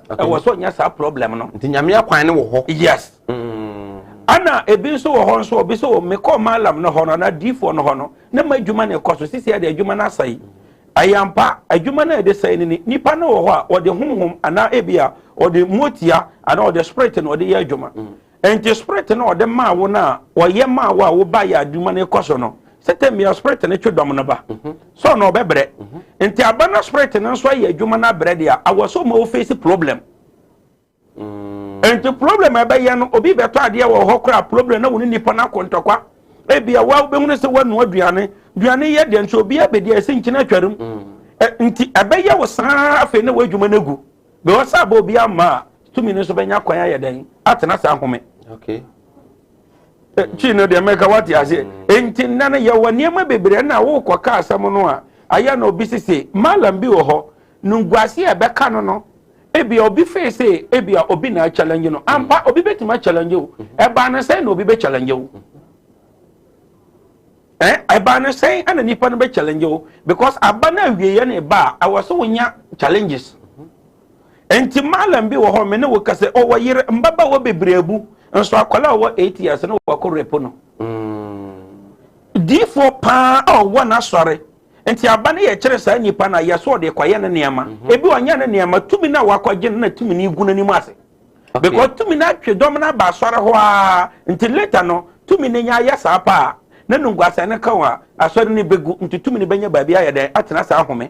Ɛwɔ sɛ ɔnya saa problem no. Nti Nyame akwan no wɔ hɔ. Yes. Ana ebi nso wɔ hɔ nso, obi sɛ mekɔ malam no hɔ no anaa diifoɔ no hɔ no na ma adwuma no ɛkɔ so sisi ɛde adwuma no asɛe. Ayampa adwuma no a ɛde sɛe no ni, nipa no wɔ hɔ a ɔde honhom anaa ebi a ɔde motia anaa ɔde spirit na ɔde yɛ adwuma. Nti spirit no ɔde maa wo no a ɔyɛ maa wo a woba yɛ adwuma no kɔ so no, sɛ tɛm spirit no twe dɔm no ba so ɔno ɔbɛbrɛ. Nti aba no spirit no nso ayɛ adwuma no abrɛ deɛ awɔ so ma wo face problem. Nti problem a ɛbɛyɛ no, obi bɛtɔ adeɛ wɔ hɔ koraa, problem na wo ne nipa no akɔ ntɔkwa. Ebia wa wobɛhunu sɛ woanoa aduane, aduane yɛ deɛ nso obi abɛdi a ɛsɛ nkyene atwarum. Nti ɛbɛyɛ wo saa, afei na w'adwuma no agu because sɛ aba obi ama a tumi no nso bɛnya kwan ayɛ dɛn atena saa home. Kyi no deɛ mɛka wate aseɛ. Nti nna no yɛwɔ nneɛma bebree na wokɔka asɛm no a ayɛ na obi sese malam bi wɔ hɔ no nguase a ɛbɛka no, ebia obi fee sɛ ebia obi na challenge no. Ampa, obi bɛtumi challenge wo. Ɛbaa no sɛn na obi bɛ challenge wo? Ɛbaa no sɛn ɛna nipa no bɛ challenge wo? Because aba no awieɛ no ba a ɛwɔ sɛ wonya challenges. Nti malam bi wɔ hɔ, me ne wo kasa, ɔwɔ yere, mbabaawa bebree abu nso akwadaa a ɔwɔ 8 years no wɔkɔ rape no. Diifoɔ paa a ɔwɔ n'asɔre. Nti aba no yɛ kyerɛ saa nipa no a yɛ so ɔde kɔyɛ ne nneɛma. Ebi ɔnyɛ ne nneɛma, tumi no a wakɔgye no na tumi no egu n'anim ase because tumi no atwe dɔm no aba asɔre hɔ a. Nti later no tumi no nya ayɛ saa paa na nunguasɛ no ka ho a asɔre no bɛgu. Nti tumi no bɛnya baabi ayɛ dɛn atena saa home.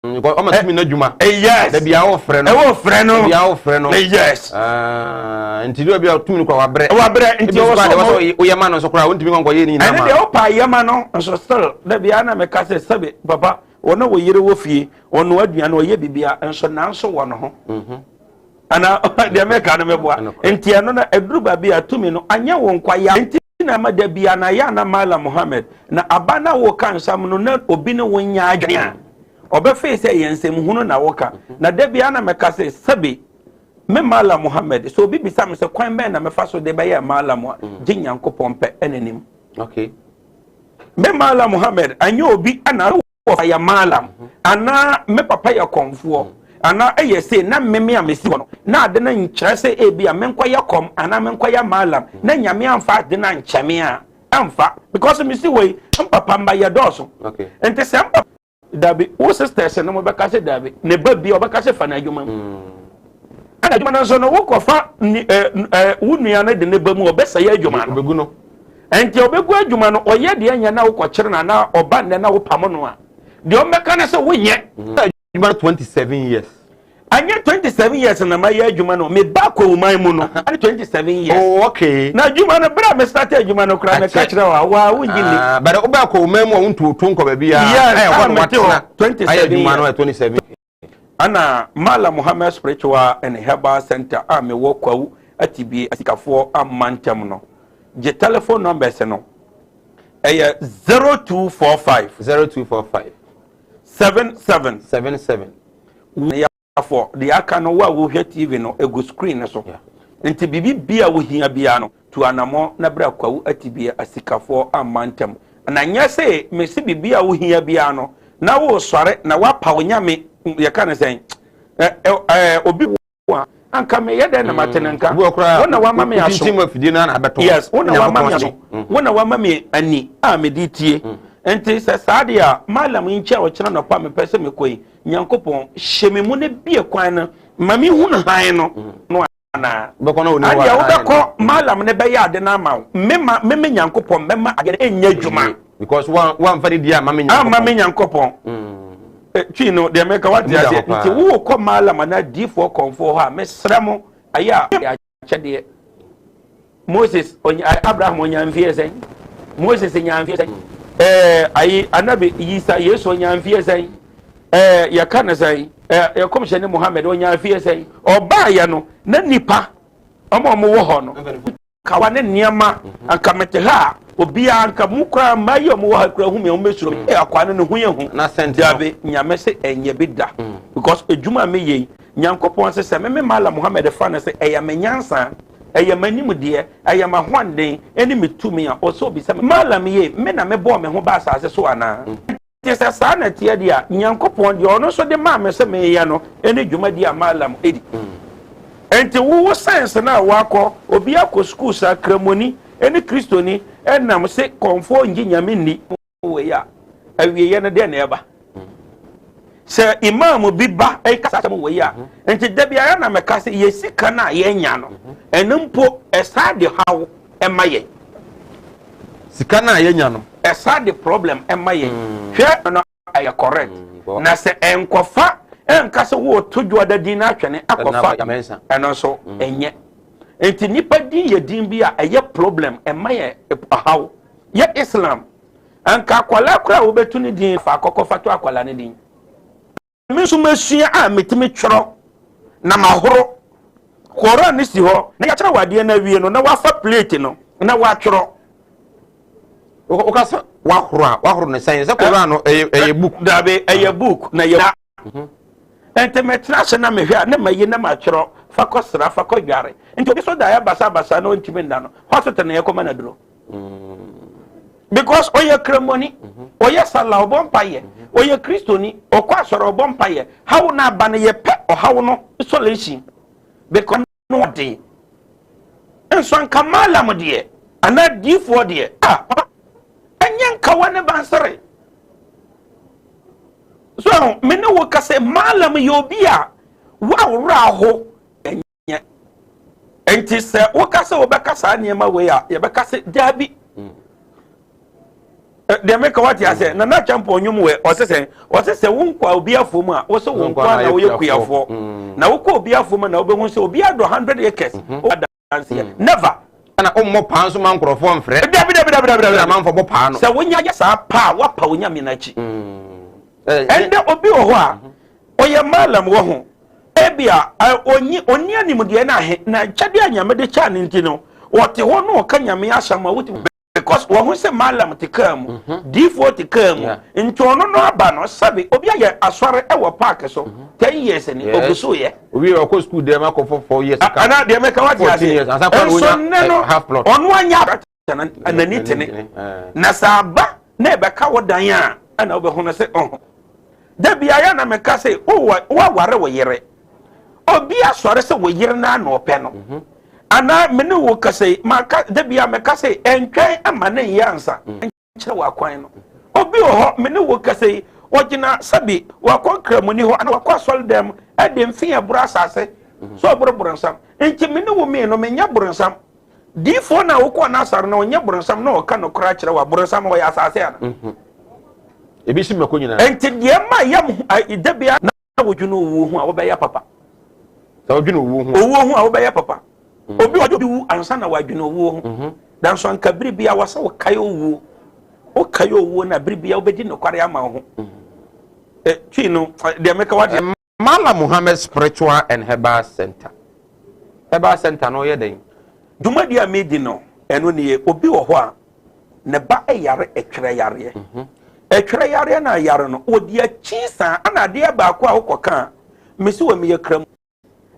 Ɔma tumi no adwuma. Yes. Dabi a wɔfrɛ no. Ɛwɔ frɛ no. Dabi a wɔfrɛ no. Yes. Ah, nti de bi a tumi no kora wabrɛ. Wabrɛ, nti ɛwɔ sɛ woyɛ ma no nso koraa wontumi nkɔnkɔ yɛ ne nyinaa. Ɛne deɛ wopa yɛ ma no nso still, dabi a na meka sɛ sɛbe papa wɔne wo yere wɔ fie, ɔno aduane, ɔyɛ bibia nso nanso wɔ no ho ana deɛ meka no mɛboa. Nti ɛno no ɛduru baabi a tumi no anyɛ wo nkwaya. Nti na ma da bia na yɛ ana Malam Muhammad na aba na woka nsɛm no na obi ne wo nya adwene a ɔbɛfei sɛ yɛ nsɛm hunu na woka. Na da bia na mɛka sɛ sɛbe me Malam Muhammad, sɛ obi bisa me sɛ kwan bɛn na mɛfa so de bɛyɛ Malam a, gye Nyankopɔn pɛ ɛna nim. Me Malam Muhammad anyɛ obi ana wɔfa yɛ malam anaa me papa yɛ kɔnfoɔ anaa ɛyɛ sei na mmemme a mesi hɔ no na ade no nkyerɛ sɛ ebi a menkɔyɛ kɔm anaa menkɔyɛ malam na Nyame amfa ade no ankyɛ me a ɛmfa, because mesi hɔ yi mpapa mba yɛ dɔɔso. Nti sɛ mpa dabi wo sisters no mo bɛka sɛ dabi ne ba bi a ɔbɛka sɛ fa no adwuma mu ɛna adwuma no nso no wokɔfa ni ɛ ɛ wo nua no de ne ba mu, ɔbɛsɛe adwuma no. Obɛgu no. Nti ɔbɛgu adwuma no, ɔyɛ deɛ nyɛ na wokɔkyere no anaa ɔba nnɛ na wopam no a, deɛ ɔmmɛka no sɛ wonyɛ adwuma no 27 years. Anyɛ 27 years na mayɛ adwuma no. Meba kɔwuman mu no ane 27 years. Na adwuma no, berɛ a me start adwuma no koraa, meka kyerɛ wo a waa wongye ni. Ah, but wobɛ kɔwuman mu a wontuoto nkɔ baabi a Yes, ɛyɛ hɔ a na mete hɔ watena 27 ayɛ adwuma no years. ɛ 27. Ana Mala Muhammad Spiritual and Herbal Center a mewɔ Kwawu Atibie asikafoɔ amma ntam no, gye telephone numbers no, ɛyɛ 0245 0245 77 77 afɔ deɛ aka no, wo a wohwɛ TV no egu screen no so. Nti biribi bia a wohia bia no, tu anammɔ na bra Kwawu Atibie asikafoɔ amma ntam. Na nyɛ sɛ mesi biribi a wohia bia no na wosɔre na woapa wo Nyame. Yɛka no sɛn? ɛ ɛ ɛ obi a anka meyɛ dɛn na mate ne nka? Obi wɔ koraa wo na wama me aso. Wotintim afidie no ana abɛtɔ. Yes, wo na wama me Nyankopɔn aso. se. Wo na wama me ani a mede tie. Nti sɛ saa deɛ a malam nkyɛn a ɔkyerɛ nɔpa mepɛ sɛ mekɔ yi, Nyankopɔn hyɛ me mu ne bie kwan no ma mehu no hann no anaa. Wobɛkɔ na ɔni hɔ adeɛ a, wobɛkɔ malam ne bɛyɛ ade no ama wo, mema meme Nyankopɔn mɛma adeɛ no ɛnyɛ adwuma. Because wamfa ne di ama me Nyankopɔn. Ama me Nyankopɔn. Twi no deɛ mɛka wate Ɛmu da aseɛ. hɔ paa. Nti wowokɔ malam anaa diifoɔ kɔnfoɔ hɔ a, mesrɛ mo, ayɛ a akyɛdeɛ Moses onya, Abraham onya mfie sɛn? Moses nya mfie sɛn? Ayi anabi Yisa, Yesu onya mfie sɛn? Yɛka no sɛn? Yɛkɔmhyɛ ne Muhammad onya mfie sɛn? Ɔbaayɛ no na nipa ɔmo a ɔmo wɔ hɔ no kawa ne nneɛma. Anka mete ha a, obiara anka mu koraa mmaa yi a ɔmo wɔ ha koraa hu mi a, ɔmo bɛsuro mi. Akwa no ne ho yɛ hu. Na sɛnti no. Dabi, Nyame sɛ ɛnyɛ bi da because edwuma a meyɛ yi, Nyankopɔn sɛ meme Mala Muhammad fa no sɛ ɛyɛ me nyansa, ɛyɛ m'animdeɛ, ɛyɛ m'ahoɔden ɛne me tumi a ɔsɛ obisa me malam yie, me na mebɔɔ me ho ba asase so anaa? Enti sɛ saa na ɛteɛ deɛ a, Nyankopɔn deɛ ɔno nso de maa me sɛ menyɛ no ne dwumadie a Malam di. Enti wo wo science no a woakɔ, obi akɔ sukuu saa, Kramoni ne Kristoni nam se kɔmfoɔ ngye Nyame nni, wei a, awieɛ no deɛ na ɛba? Sɛ Imam bi ba ɛka saa asɛm wei a, nti da biara na mɛka sɛ yɛ sika no a yɛnya no, ɛno mpo ɛsaa de haw ɛma yɛn. Sika no a yɛnya no. Ɛsa de problem ɛma yɛn. Hwɛ no ɛyɛ correct. Na sɛ ɛnkɔfa ɛnka sɛ wɔreto dwoada din no atwene akɔfa ɛno nso ɛnyɛ. Nti nipa din yɛ din bi a ɛyɛ problem ɛma yɛ ɔhaw. Yɛ Islam anka akwadaa koraa a wobɛtu ne din fa akɔkɔ fa to akwadaa ne din. Me nso masua a metumi twerɛ na mahoro. Koran no si hɔ na yɛakyerɛ wo adeɛ no awie no na wafa plate no na watwerɛ. Woka sɛ wahoro a, wahoro no sɛn? Sɛ Koran no ɛyɛ ɛyɛ book. Dabi, ɛyɛ book na yɛ. Nti metena ase na mehwɛ a na mayi na matwerɛ fa kɔ sra fa kɔ dware. Nti obi so daeɛ basabasa na ɔntumi nna no, hospital na yɛkɔma no aduro. Because ɔyɛ kramoni, ɔyɛ sala ɔbɔ mpaeɛ, ɔyɛ kristoni, ɔkɔ asɔre ɔbɔ mpaeɛ. Haw no aba no yɛpɛ ɔhaw no solution because no ɔden. Nso anka malam deɛ anaa diifoɔ deɛ ah papa ɛnyɛ nkawa ne bansere. So me ne wo ka sɛ malam yɛ obi a wawora ho. Nyɛ. Enti sɛ woka sɛ wobɛka saa nneɛma wei a, yɛbɛka sɛ daabi. Deɛ meka wate asɛ, Nana Acheampong nnwom wɛ, ɔse sɛ, ɔse sɛ wo nkɔ obi afuo mu a, wo sɛ wo nkɔ a na woyɛ kuafoɔ. Na wokɔ obi afuo mu na wobɛhu sɛ obi adɔ 100 acres, wowɔ adanseɛ. Never. Ɛna wommɔ paa nso ma nkurɔfoɔ mfrɛ. Dabi, dabi, dabi, dabi, dabi. Amanfoɔ bɔ paa no. Sɛ wonya yɛ saa paa a, woapa Onyame no akyi. Ɛndɛ obi wɔ hɔ a, ɔyɛ Mallam wɔ ho, Ebia onnyi onni animdeɛ no ahe, na akyɛdeɛ a Nyame de kyɛɛ no nti no, ɔte hɔ na ɔka Nyame asɛm a wotumi because wahu sɛ Mallam te kaa mu, diifoɔ te kaa mu, nti ɔno no aba no, sɛbe obi ayɛ asɔre wɔ park so 10 years ni, ogu so yɛ. Obi yɛ ɔkɔ school dɛm akɔ for 4 years. Ana deɛ mɛka wate aseɛ, nso nnɛ no ɔno anya n'ani tene na sɛ aba na ɛbɛka wo dan a ɛna wobɛhu no sɛ ɔho da biara na meka sɛ woaware wo yere obi asɔre sɛ wo yere no ana ɔpɛ no anaa me ne wo kasa yi maka da biara meka sɛ ɛntwɛn ama ne nyɛ ansa kyerɛ wɔ akwan no obi wɔ hɔ me ne wo kasa yi ɔgyina sɛbi wakɔ nkramoni hɔ ana wakɔ asɔre dɛm ɛde mfe ɛboro asase so ɔboro borɔnsam nti me ne wo mmienu menyɛ borɔnsam. Diifoɔ no a wokɔɔ n'asɔre no, ɔnyɛ boronsam na ɔka nokorɛ akyerɛ wo a, boronsam ɔyɛ asase ana? Mhm. Ebi si mako nyinaa. Enti deɛ ma yam da biara na wodwene owuo ho a wobɛyɛ papa. Sɛ wodwene owuo ho. Owuo ho a wobɛyɛ papa. Obi ɔde obi wu ansa na wadwene owuo ho. Nanso anka bere biara wɔ sɛ wokae owuo. Wokae owuo na bere biara wobɛdi nokware ama wo ho. Twi no, deɛ meka wate. Mallam Muhammad Spiritual and Herbal Center. Herbal Center no yɛ dɛn? Dwumadi a medi no, ɛno nie, obi wɔ hɔ a, ne ba yare ɛtwerɛ yareɛ. Ɛtwerɛ yareɛ no a yare no, ɔdi akyi saa, ɛna adeɛ baako a wokɔka a, mesi wɔ meyɛ kram.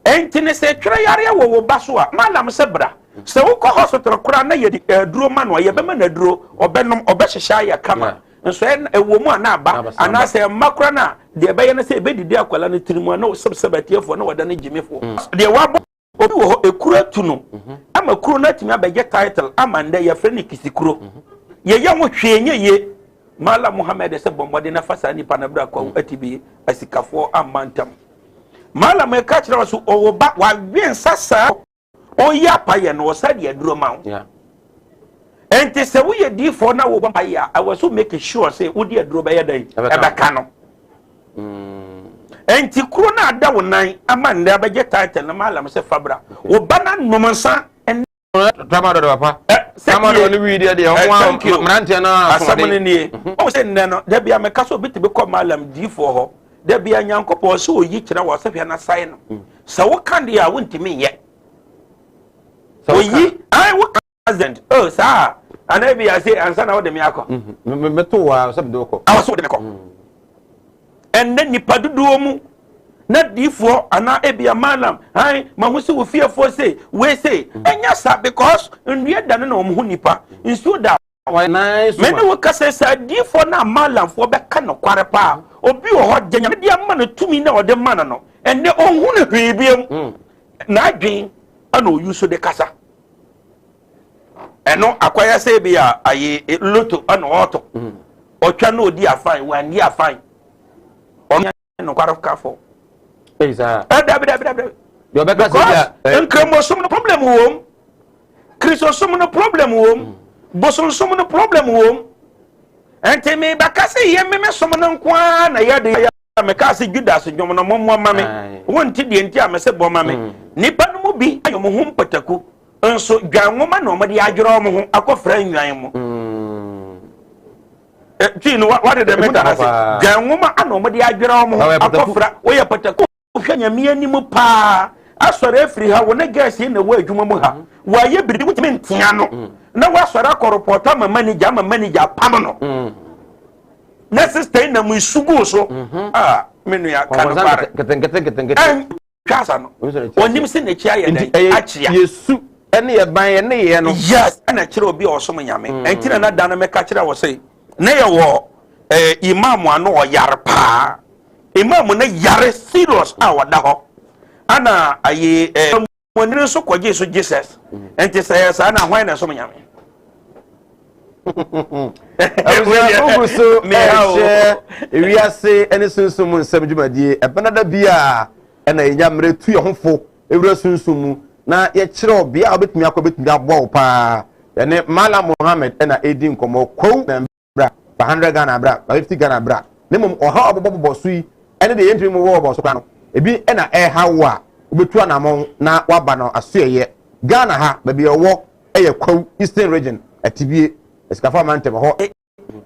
Ɛnti ne sɛ ɛtwerɛ yareɛ wɔ wo ba so a, Mallam sɛ bra. Sɛ wokɔ hospital koraa na yɛde aduro ma no a, yɛbɛma no aduro, ɔbɛnom, ɔbɛhyehyɛ ayɛ kama. Nso ɛwɔ mu a na aba, anaasɛ ɛmma koraa no a, deɛ ɛbɛyɛ no sɛ ɛbɛdidi akwadaa no tiri mu a na sɛbsɛb atiefoɔ na wɔda no gyimifoɔ. Deɛ wabɔ obi wɔ hɔ, ekuro atu no ama kuro no atumi abɛgye title ama ndɛ yɛfrɛ no kisikuro. Yɛyɛ ho hwee nyɛ yie. Mallam Muhammad sɛ bɔ mmɔden na fa saa nipa no bra kwawu atibi asikafoɔ amma ntam. Mallam ɛka kyerɛ wɔ so ɔwɔ ba wawe nsa saa. Ɔyi apayɛ no ɔsa de aduro ma wo. Nti sɛ woyɛ diifoɔ na wobɔ mpaeɛ a, ɛwɔ so make sure sɛ wode aduro bɛyɛ dɛn? Ɛbɛka no. Nti kuro no ada wo nan ama nnɛ abɛgye title no malam sɛ fabra. Wo ba no anom nsa. Tramadol papa. Tramadol ne wii deɛ deɛ ɔmo a mmeranteɛ no asɛm no nie. Ɔmo sɛ nnɛ no da bia meka sɛ obi tumi kɔ malam diifoɔ hɔ. Da bia Nyankopɔn sɛ oyi kyerɛ wɔ sɛ hwɛ na sae no. Sɛ woka deɛ a wontumi nyɛ. Oyi ai woka president oh saa anaa bi ase ansa na wode me akɔ. Meto wa sɛ mede wokɔ. Awɔ sɛ wode me kɔ. Ɛnnɛ nipa dodoɔ mu na diifoɔ anaa ebia malam ai mahu sɛ wo fiefoɔ sei wei sei ɛnyɛ saa because nnua da no na wɔn ho nipa nsuo da. Me ne wo kasa sɛ adiyifoɔ no a Maalamfoɔ bɛka nokware paa. Obi wɔ hɔ deɛ Nyame de ama no tumi na ɔde ma no no, ɛnnɛ ɔnhu no hwee biom. N'adwen ɛna ɔyi so de kasa. Ɛno akɔyɛ sɛ bi a ayi loto ɛna ɔɔto. Ɔtwa na ɔdi afan, wandi afan. Ɔno nokware kafo. Ɛyi saa. Ɛ dabi dabi dabi. Deɛ ɔbɛka sɛ Because bi a. Nkramosom no problem wɔ mu. Kristosom no problem wɔ mu. Bosonsom no problem wɔ mu. Nti mebɛka sɛ yɛ meme som no nko ara na yɛde yɛ. Meka sɛ Judas dwom no mommɔ ma me. Wonte deɛ nti a mese bɔ ma me. Nnipa no mu bi ayɛ wɔn ho mpataku. Nso dwan nwoma na wɔde adwerɛ wɔn ho akɔfra nnwan mu. Twi no wade dɛ meka no ase. Dwan nwoma ana wɔde adwerɛ wɔn ho akɔfra. Woyɛ pataku. Wohwɛ Nyame anim paa. Asɔre afiri ha, wo ne girls yi na ɛwɔ adwuma mu ha. Wɔayɛ biribi wotumi ntea no. Na woasɔre akɔ report ama manager ama manager apam no. Na sister yi nam nsu gu so. Ah, me nua ka no pare. Ɛntwa asa no. Onim sɛ n'akyi ayɛ dɛn akyea. Yesu ɛne yɛ ban yɛ ne yɛ no. Yes, ɛna kyerɛ obi a ɔsom Nyame. Ɛnti na na da no mɛka kyerɛ wɔ sɛ na yɛwɔ eh, imam ano ɔyare paa. Imam no yare serious a ɔda hɔ. Ana ayi eh, wɔn nso kɔgye so Jesus. Nti sɛ yɛ saa na hwan na ɛsom Nyame? Abusua wogu so ɛhyɛ ewiase ne sunsum mu nsɛm dwumadie ɛbɛnada bi a ɛna yɛnya mmerɛ tu yɛn ho fo ewura sunsum mu na yɛkyerɛ ɔbea a wobɛtumi akɔ bɛtumi aboa wo paa. Yɛne Malam Mohammed ɛna ɛdi nkɔmmɔ. Kwawu na bra fa 100 Ghana bra fa 50 Ghana bra, ne mmom ɔhaw a bɔbɔbɔbɔ so yi ɛne deɛ yɛntumi mmɔbɔbɔ so koraa no ebi ɛna ɛha wo a wobɛtu anammɔn na waba no asoɛyɛ Ghana ha. Baabi a ɔwɔ ɛyɛ Kwawu, Eastern Region, Atibie Asikafo amantam hɔ.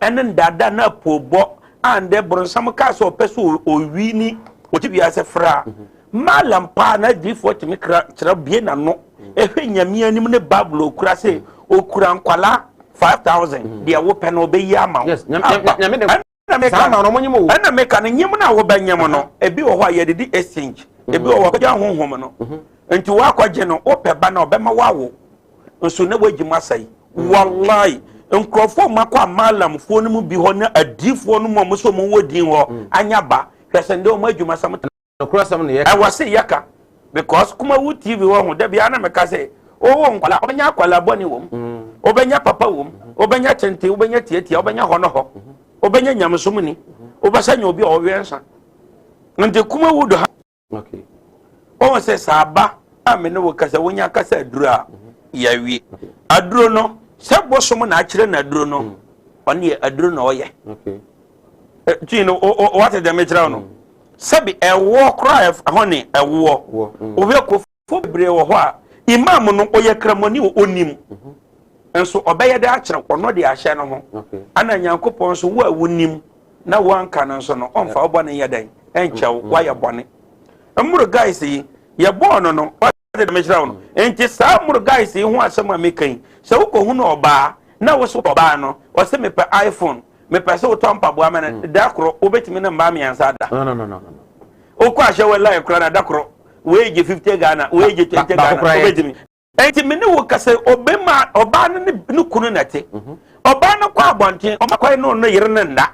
Ɛne ndaadaa na apoobɔ a ndɛ borɔnsam kaa sɛ ɔpɛ sɛ owi ni ɔte wiase fra Malam paa na adiifoɔ tumi kra kyerɛ bie n'ano ɛhwɛ Nyame anim ne Bible okura sɛ okura nkwalaa 5000 deɛ wopɛ no ɔbɛyi ama wo. Aba. Ɛna meka no, ɛna meka no, nyem no a wobɛnyem no, ebi wɔ hɔ a yɛde di exchange, ebi wɔ hɔ a wɔgya honhom no. Nti woakɔgye no, wopɛ ba no a ɔbɛma woawo nso na woagyi mu asɛe. Wallahi, nkurɔfoɔ a wɔakɔ amalamfoɔ no mu bi hɔ ne adiifoɔ no mu a wɔn nso wɔwɔ din hɔ anya ba, hwɛ sɛ ndɛ wɔn adwuma sɛm Nokorɛ asɛm na yɛka. Ɛwɔ se yɛka because Kumawu TV wɔ ho da biara na meka sɛ wowɔ nkwadaa wobɛnya akwadaa bɔne wɔ mu, wobɛnya papa wɔ mu, wobɛnya tenten, wobɛnya tiatia, wobɛnya hɔ no hɔ, wobɛnya nyamesom ni, wobɛsɛ nya obi a ɔwɛ nsa. Nti Kumawu do ha wɔn sɛ sɛ aba a me ne wo kasa wonya kasa aduro a yɛawie aduro no sɛ bosom na akyerɛ na aduro no ɔno yɛ aduro na ɔyɛ twi no wate dɛm kyerɛ no sɛbi ɛwoɔ koraa ɛhɔ ne ɛwoɔ wohwɛ kofo bebree wɔ hɔ a imam no ɔyɛ kramoni wɔ onim nso ɔbɛyɛ dɛ akyerɛ ɔno de ahyɛ no ho ana Nyankopɔn nso wo a wonim na woanka no nso no ɔmfa wo bɔne yɛ dɛn ɛnkyɛw woayɛ bɔne mmoro guys yi yɛbɔɔ no no wate dɛm kyerɛ wo no. Nti saa mmoro guys yi ho asɛm a meka yi, sɛ wokɔhunu ɔbaa na wo so ɔbaa no ɔsɛ mepɛ iPhone, mepɛ sɛ wotɔ mpaboa ma no, da koro wobɛtumi ne mmaa mmiɛnsa ada. Wokɔ ahyɛ wɔ line koraa na da koro wei gye 50 Ghana, wei gye 20 Ghana, wobɛtumi. Nti me ne wo kasa ɔbɛma ɔbaa no ne ne kunu na ɛte. Ɔbaa no kɔ abɔnten, ɔma kwan ne ɔno yere no nda.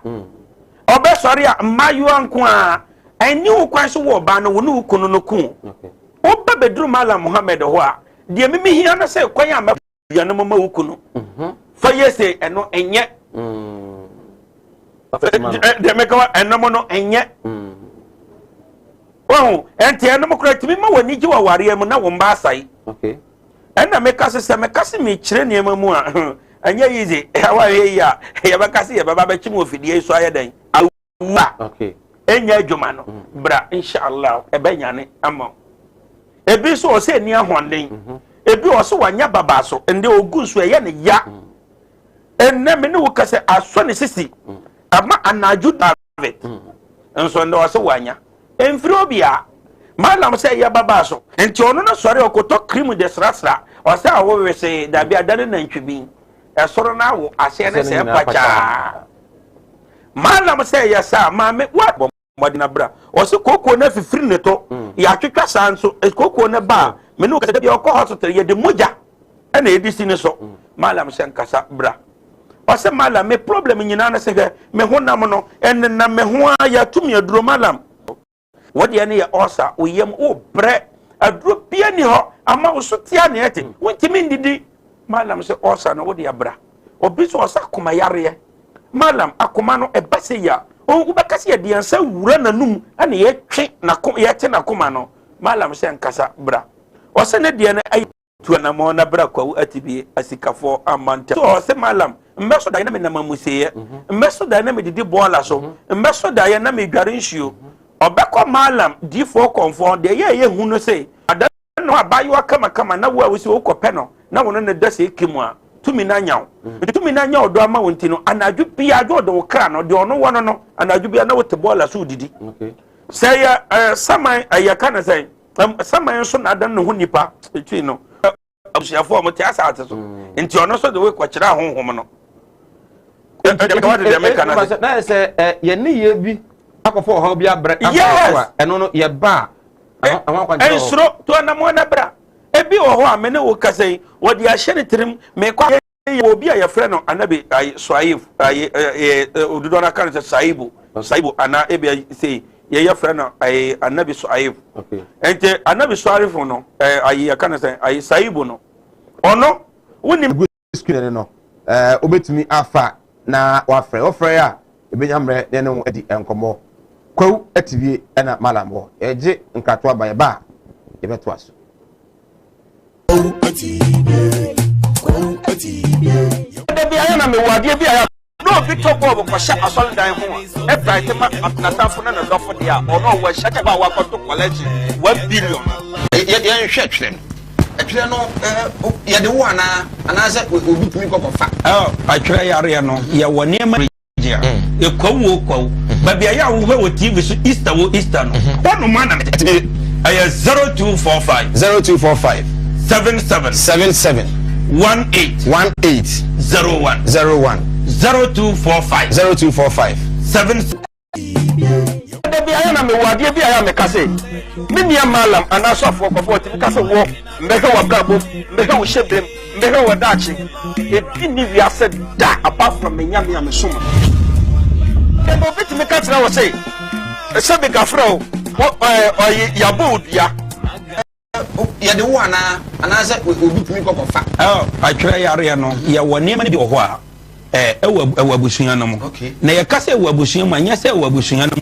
Ɔbɛsɔre a mmaayewa nko a ɛnni wo kwan so wɔ ɔbaa no wo ne wo kunu no ko. Woba bɛduru Malam Muhammad hɔ a, deɛ mimi hia no sɛ kwan a mɛdua no ma wo kunu. Fa yɛ sɛ ɛno ɛnyɛ. Deɛ mɛka wa ɛnom no ɛnyɛ. Wahu, ɛnti ɛnom koraa tumi ma w'ani gye wɔ awareɛ mu na wo mma asae. Ɛna meka sɛ sɛ meka sɛ mekyerɛ nneɛma mu a, ɛnyɛ easy. Awareɛ yi a yɛbɛka sɛ yɛbɛba bɛkye mu wɔ fidie yi so ayɛ dɛn? Awu a ɛnyɛ adwuma no, bra inshallah ɛbɛnyane ama wo. Ebi nso ɔsɛ ɛni ahoɔden, ebi ɔsɛ wanya babaa so, ɛnde ogu nso ɛyɛ ne ya. Ɛnɛ me ne wo kasa asɔ ne sisi ama anadwo David nso ndɛ ɔsɛ wanya mfiri obia malam sɛ ɛyɛ babaa so nti ɔno no sɔre ɔkɔtɔ cream de srasra ɔsɛ awo wese dabi adane nantwi bi ɛsoro no awo aseɛ ne sɛ pakyaa malam sɛ ɛyɛ saa maame wa mmɔden abira ɔsɛ kooko no afifiri ne to yɛatwitwa saa nso kooko no ba a me ne kasa bi ɔkɔ hospital yɛde mogya ɛna ɛdi si ne so. Malam sɛ nkasa bra. Ɔsɛ malam, me problem nyinaa no sɛ hwɛ me honam no ɛnenam me ho a yɛato me aduro malam. Wo deɛ no yɛ ɔsa, wo yam wo brɛ, aduro bia ni hɔ ama wo so tia ne ɛte, wontumi ndidi. Malam sɛ ɔsa no wo deɛ bra. Obi sɛ ɔsa akoma yareɛ. Malam akoma no ɛba sɛ yia, wobɛka sɛ yɛde yɛn nsa wura n'anum ɛna yɛtwe n'akoma, yɛte n'akoma no. Malam sɛ nkasa bra. Ɔsɛ ne deɛ no ɛyɛ Tu anamɔn na bra Kwawu Atibie, asikafoɔ amma ntɛm. So ɔse Mallam, mbɛsɔ daeɛ na menam amusieɛ, mbɛsɔ daeɛ na medidi bɔɔla so, mbɛsɔ daeɛ na medware nsuo. Ɔbɛkɔ Mallam diifoɔ kɔmfoɔ, deɛ ɛyɛ a ɛyɛ hu no se, ada no abaayewa kamakama na wo a wose wokɔ pɛ no na wo ne no da sɛ eke mu a, tumi no anya wo. Nti tumi no anya ɔdɔ ama wo nti no, anadwo biara gye ɔde wo kra no, deɛ ɔno wɔ no no, anadwo biara na wote bɔɔla so redidi. Sɛ ɛyɛ eh, saman, ɛyɛ ka no sɛn? Saman nso na adan ne ho nipa twi no abusuafoɔ a wɔte asase so mm. nti ɔno nso de wekɔkyerɛ ahonhom no na yɛ sɛ yɛn ne yɛ bi akɔfɔ ɔhaw bi abrɛ yes ɛno no yɛ ba a ɛnsoro to anamɔ na bra ebi wɔ hɔ a me ne wo kasa yi wɔde ahyɛ ne tirim mekɔ Yɛwɔ obi a yɛfrɛ no Anabi ayi Suaib ayi ɛɛ dodoɔ no aka no sɛ Saibu Saibu anaa ebi sei yɛyɛ frɛ no ayi Anabi Suaib. Nti Anabi Suaib no ɛɛ ayi yɛka no sɛ ayi Saibu no ɔno wonim. Egu screen no ɛɛ wobɛtumi afa na wafrɛ wofrɛ a ebenya mmerɛ na ɛne wo adi nkɔmmɔ. Kwawu Atibie ɛna Malam wɔ yɛgye nkratoɔ aba yɛba a yɛbɛtoa so. Da bi ayɛ na mewɔ adeɛ bi a na obi tɔ bɔɔbo kɔhyɛ asɔredan ho a ɛbraete ma n'atamfo ne ne dɔfo deɛ a ɔno ɔwɔ ahyia kyɛ ba a wakɔto collection 1 billion. Yɛnhwɛ twerɛ no ɛtwerɛ no yɛde wo anaa anaasɛ obi tumi kɔkɔfa. Atwerɛ yareɛ no yɛwɔ nneɛma Ekwawu o kwawu. Baabi a yɛ a wohwɛ wɔ TV so Easter wɔ Easter no. Hɔ nom ana mete. Ɛyɛ 0245. 0245. 77. 77. 18. 18. 01. 01. 0245. 0245. 7. Da bi ayɛ na mewɔ adeɛ bi a yɛ a meka sɛ me nua malam anaa sɔfoɔ kɔfoɔ ɔtumi ka sɛ wɔ mbɛhwɛ wɔ abrabɔ mbɛhwɛ wo hyɛ berem mbɛhwɛ wɔ daakye ebi ni wiase da apart from me nyame a mesom no. Ɛna obi tumi ka kyerɛ wo sɛ sɛ bi gafrɛ o ɔyɛ yabɔ odua. Yɛde wo anaa anaasɛ obi tumi kɔ kɔfa. Atwerɛ yareɛ no yɛwɔ nneɛma no bi wɔ hɔ a ɛwɔ ɛwɔ abusua no mu na yɛka sɛ ɛwɔ abusua mu a nyɛ sɛ ɛwɔ abusua no mu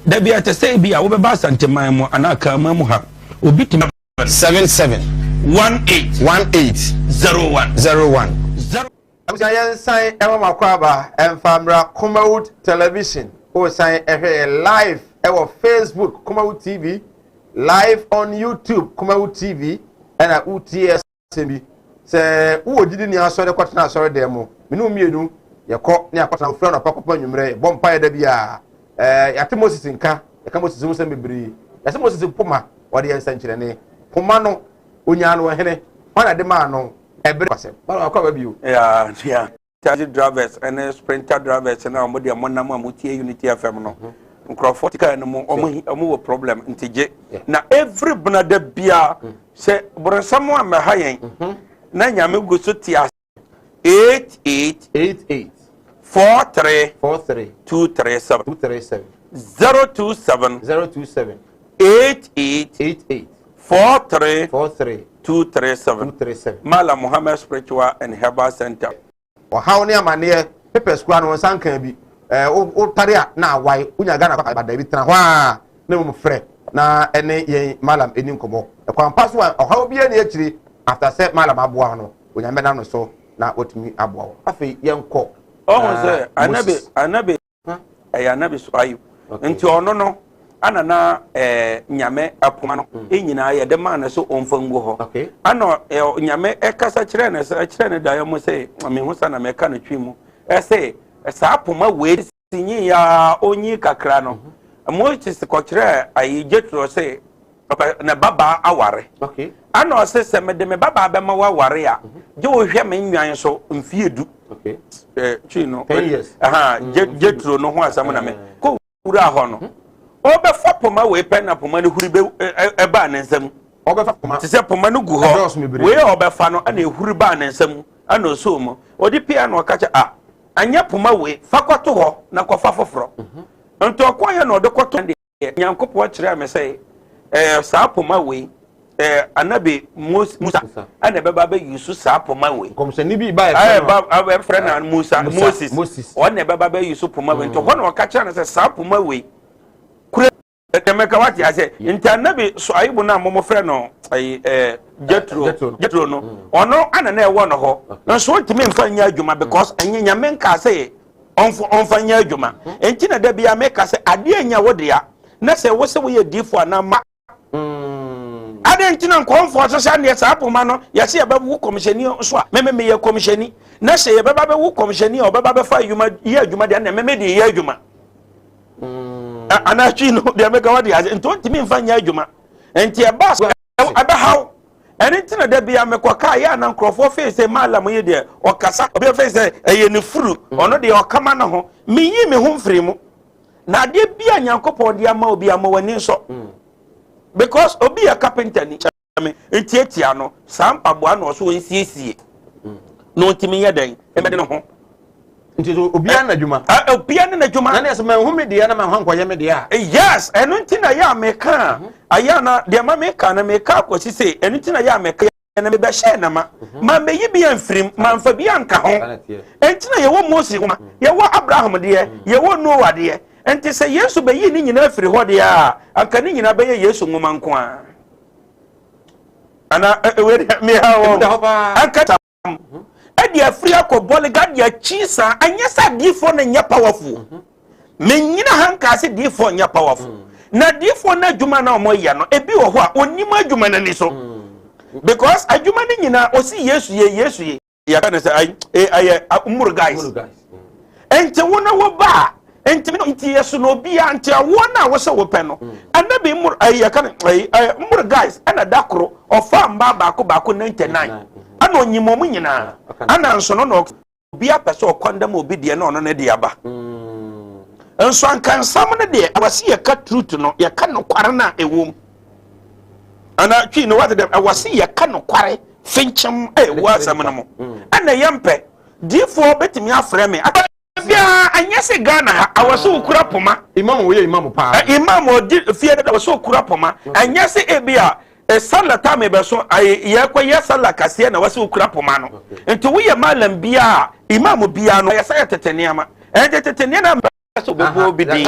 dabi ɛte sɛ ebi a wobɛba Asanteman mu anaa Kraman mu ha obi tumi 77 18 18 01 01 0. Abusua yɛnsan ɛma mo akwaaba ɛmfa mmra Kumawood Television. Wosan ɛhwɛ yɛ live ɛwɔ Facebook Kumawood TV, live on YouTube Kumawood TV, ɛna wotie asɛm bi sɛ wowɔ gyidi ni asɔre kɔtena asɔre dan mu mene wo mmienu yɛkɔ ne akɔtena ofiri anɔpa kɔpem anwummerɛ yɛbɔ mpaeɛ da biara ɛɛ yɛate Moses nka yɛka Moses ho nsɛm bebree yɛsɛ Moses poma wɔde yɛ nsɛnkyerɛnne poma no onyaa no ɔhene hwan na de maa no ɛbere kwasɛm bala wakɔ aba bio. Yeah. Taxi drivers ne sprinter drivers na wɔn deɛ wɔn nam a wɔtie Unity FM no nkurɔfoɔ te kaa no mu wɔn wɔn wɔ problem nti gye na every benada bia sɛ borɔnsam a mɛha yɛn na Nyame gu so te ase 88 88 43 43 237 237 027 027 88 88 43 43 237 237. Malam Muhammad Spiritual and Herbal Center. Ɔhaw ne amaneɛ papers koraa no wɔn nsa nkaa bi ɛɛ wotare a na awae wonya Ghana kɔ aba daabi tena hɔ a na mmom frɛ na ɛne yɛn Malam ɛni nkɔmmɔ ɛkwan pa so a ɔhaw biara ni akyire after sɛ Malam aboa no Onyame bɛnam no so na watumi aboa wo afei yɛnkɔ Ɔhu sɛ anabi anabi ɛyɛ anabi Suaib nti ɔno no ana na ɛɛ Nyame apoma no mm. nyinaa yɛde maa no so ɔmfa ngu hɔ ana Nyame ɛkasa kyerɛ no sɛ kyerɛ no daeɛ mu sɛ mehu sa na mɛka no twi mu ɛsɛ saa poma wei si nyi ya onyi kakra no mhm. Moses kɔkyerɛ ayi Jetro sɛ ne babaa aware ana ɔsɛ sɛ mede me babaa bɛma woaware a mhm. gye wohwɛ me nnwan so mfie 10 twi no Jetro no ho asɛm na me kɔ wura hɔ no ɔbɛfa poma wei pɛ na poma no huri bɛ ɛbaa ne nsam ɔbɛfa poma te sɛ poma no gu hɔ wei a ɔbɛfa no ɛna ehuri baa ne nsam ɛna ɔsoo mu ɔde pia na ɔka kyɛ ah. Anyɛ poma wei, fa kɔto hɔ na kɔfa foforɔ. Nti ɔkɔeɛ na ɔde kɔto deɛ Nyankopɔn kyerɛɛ me sɛ ɛɛ saa poma wei ɛɛ anabi Musa ɛna ɛbɛba bɛ yusu saa poma wei. Nkɔmhyɛni bi ba ɛfrɛ no ɛfrɛ no Musa Moses ɔna ɛbɛba bɛ yusu poma wei. Nti hɔ na ɔka kyerɛ no sɛ saa poma wei kura Ɛmɛka wate ase. Nti anabi Suaibu no a mo frɛ no ɛyi ɛɛ Jetro Jetro no ɔno ana na ɛwɔ no hɔ nso ntumi nfa nyɛ adwuma because ɛnyɛ nyame nka sɛ ɔnfa ɔnfa nyɛ adwuma. Nti na da bia meka sɛ adeɛ nya wo dea na sɛ wo sɛ woyɛ diifo anaa ma Adɛn nti na nkɔmfoɔ nso sɛ neɛ saa poma no yɛsɛ yɛbɛwo kɔmhyɛni nso a meme meyɛ kɔmhyɛni na sɛ yɛbɛba bɛwo kɔmhyɛni a ɔbɛba bɛfa adwuma yɛ adwuma deɛ na meme de yɛ adwuma anaa twi no deɛ meka wade ase nti ɔntumi mfa nyɛ adwuma nti ɛba so ɛbɛhaw ɛne nti na da bia mekɔ kaa yɛ ana nkurɔfoɔ fee sɛ maalam yi deɛ ɔkasa obi fee sɛ ɛyɛ ne furu ɔno deɛ ɔkama ne ho meyi me ho mfiri mu na adeɛ bi a Nyankopɔn de ama obi ama w'ani nsɔ because obi yɛ carpenter ni me ntiatia no saa mpaboa na ɔso nsiesie na ɔntumi yɛ dɛn ɛmɛde ne ho. Nti so obiara na adwuma. Obiara ne n'adwuma. Na ne sɛ manhu me deɛ na manhu ankɔyɛ me deɛ a. Yes, ɛno nti na yɛ a meka a ayɛ na deɛ ma meka no meka akɔsi sɛ ɛno nti na yɛ a meka na mebɛhyɛɛ no ma. Mammeyi bi amfiri mu, mamfa bi anka ho. Enti na yɛwɔ Mose nwoma, yɛwɔ Abraham deɛ, yɛwɔ Noa deɛ. Enti sɛ Yesu bɛyii ne nyinaa firi hɔ deɛ a, anka ne nyinaa bɛyɛ Yesu nwoma nko ara. Ana wei deɛ meha wɔn. Anka tam ɛde afiri akɔ bɔlega de akyi saa, ɛnyɛ sɛ adiifoɔ no nyɛ powerful. Mennyina ha nkaa sɛ diifoɔ nyɛ powerful. Mm. Na diifoɔ no adwuma na wɔyɛ no, ebi wɔ hɔ a onim adwuma no ani so. Mm. Because adwuma no nyinaa ɔsi Yesu yɛ Yesu yɛ. Yɛka no sɛ ayi ɛyɛ mmuru guys. Nti wo na wo ba a nti no nti yɛ so na obiara nti awoɔ no a wosɛ wopɛ no ɛna bi mmuru ayi yɛka no ayi mmuru guys ɛna da koro ɔfa mmaa baako baako 99 ɛna onyim wɔn nyinaa ɛna nso no na Obiara pɛ sɛ ɔkɔndɛm obi deɛ na ɔno ne deɛ aba. Nso anka nsɛm no deɛ ɛwɔ se yɛka truth no, yɛka nokware no a ɛwɔ mu. Ana twi no wate dɛm, ɛwɔ se yɛka nokware finkyem a ɛwɔ asɛm no mu. Ɛna yɛmpɛ. Diifoɔ bɛtumi afrɛ me. Biara ɛnyɛ sɛ Ghana ha awɔ sɛ okura poma. Imam wɔyɛ imam paa. Imam ɔdi fie dada wɔ sɛ okura poma. Ɛnyɛ sɛ ebi a Sala time bɛso ayi yɛkɔ yɛ sala kaseɛ na wɔsɛ okura poma no. Nti woyɛ malam biara imam biara no ɛyɛ sɛ yɛ tete nneɛma. Ɛnti tete nneɛma na sɛ obɛbɔ obi din.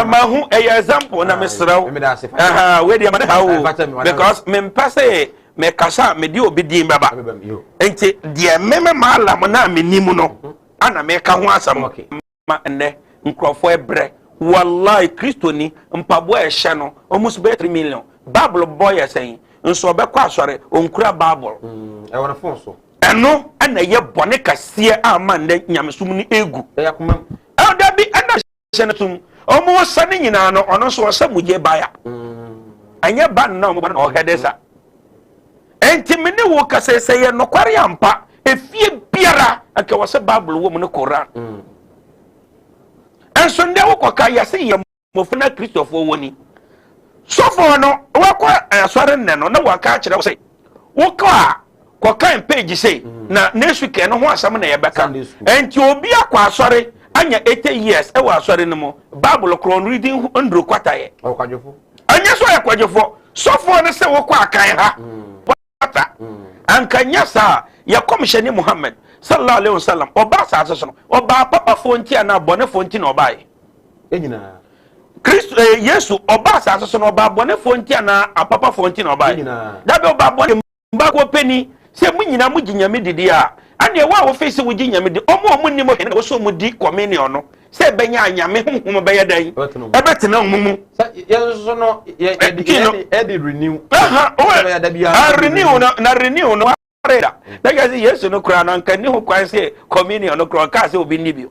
Mahu ɛyɛ example na mesrɛ wo. Wei deɛ ma ne ha wo because mempɛ sɛ mekasa a mede obi din bɛba. Nti deɛ meme malam no a menim no ana meka ho asɛm. Ma nnɛ nkurɔfoɔ ɛbrɛ. Wallahi Kristoni mpaboa a ɛhyɛ no almost bɛyɛ 3 million. Bible bɔ yɛ sɛn? Nso ɔbɛkɔ asɔre ɔnkura Bible. Mm, ɛwɔ ne phone so. Ɛno ɛna ɛyɛ bɔne kɛseɛ a ama nnɛ nyamesom no egu. Ɛyɛ akoma mu. Ɛwɔ dabi ɛna hyɛ no tom. Ɔmo ɔsa ne nyinaa no ɔno nso ɔsɛ mugye baya. Mm. Ɛnyɛ ba no na ɔmo ba no ɔhɛ de sa. Enti me ne wo kasa sɛ yɛ nokware ampa, efie biara anka wɔ sɛ Bible wɔ mu ne Koran. Mm. Nso ndɛ wokɔka yɛse yɛ mmɔfra na Kristofoɔ wɔ ni. Sɔfoɔ no wakɔ asɔre nnɛ no na waka akyerɛ wo sɛ wokɔ a kɔkan page sei mm. na next week ɛno ho asɛm na yɛbɛka. Enti obi akɔ asɔre anya 80 years ɛwɔ asɔre no mu Bible korɔ reading nduro kwatayɛ. Ɛnyɛ sɛ ɔyɛ kwadwofoɔ. Sɔfoɔ no sɛ wokɔ akan ha pata. Anka nyɛ saa yɛ kɔmhyɛni Muhammad sallallahu alaihi wasallam ɔba asase so no ɔbaa papafoɔ nti anaa bɔnefoɔ nti na ɔbaeɛ? Kristo eh, Yesu ɔba asase so no ɔbaa bɔnefoɔ nti anaa apapafoɔ nti na ɔbaeɛ? Dabi ɔbaa bɔne Baako pɛ ni, sɛ mo nyinaa mogye Nyame di deɛ a, ɛneɛ wo a wofee sɛ wogye Nyame di, ɔmo a ɔmo nnim hwee na wɔsɛ ɔmo di communion no, sɛ ɛbɛnyɛ a Nyame Honhom bɛyɛ dɛn? Ɛbɛtena ɔmo mu. Sɛ yɛn nso no, yɛ yɛde Twi no. yɛde yɛde renew. Aha, Sɛ ɛbɛyɛ da biara ah, yɛde renew no, na renew no ware da. Na kyerɛ sɛ Yesu no koraa no, anka nni ho kwan sɛ communion no koraa ɔkaa sɛ obi nni bio.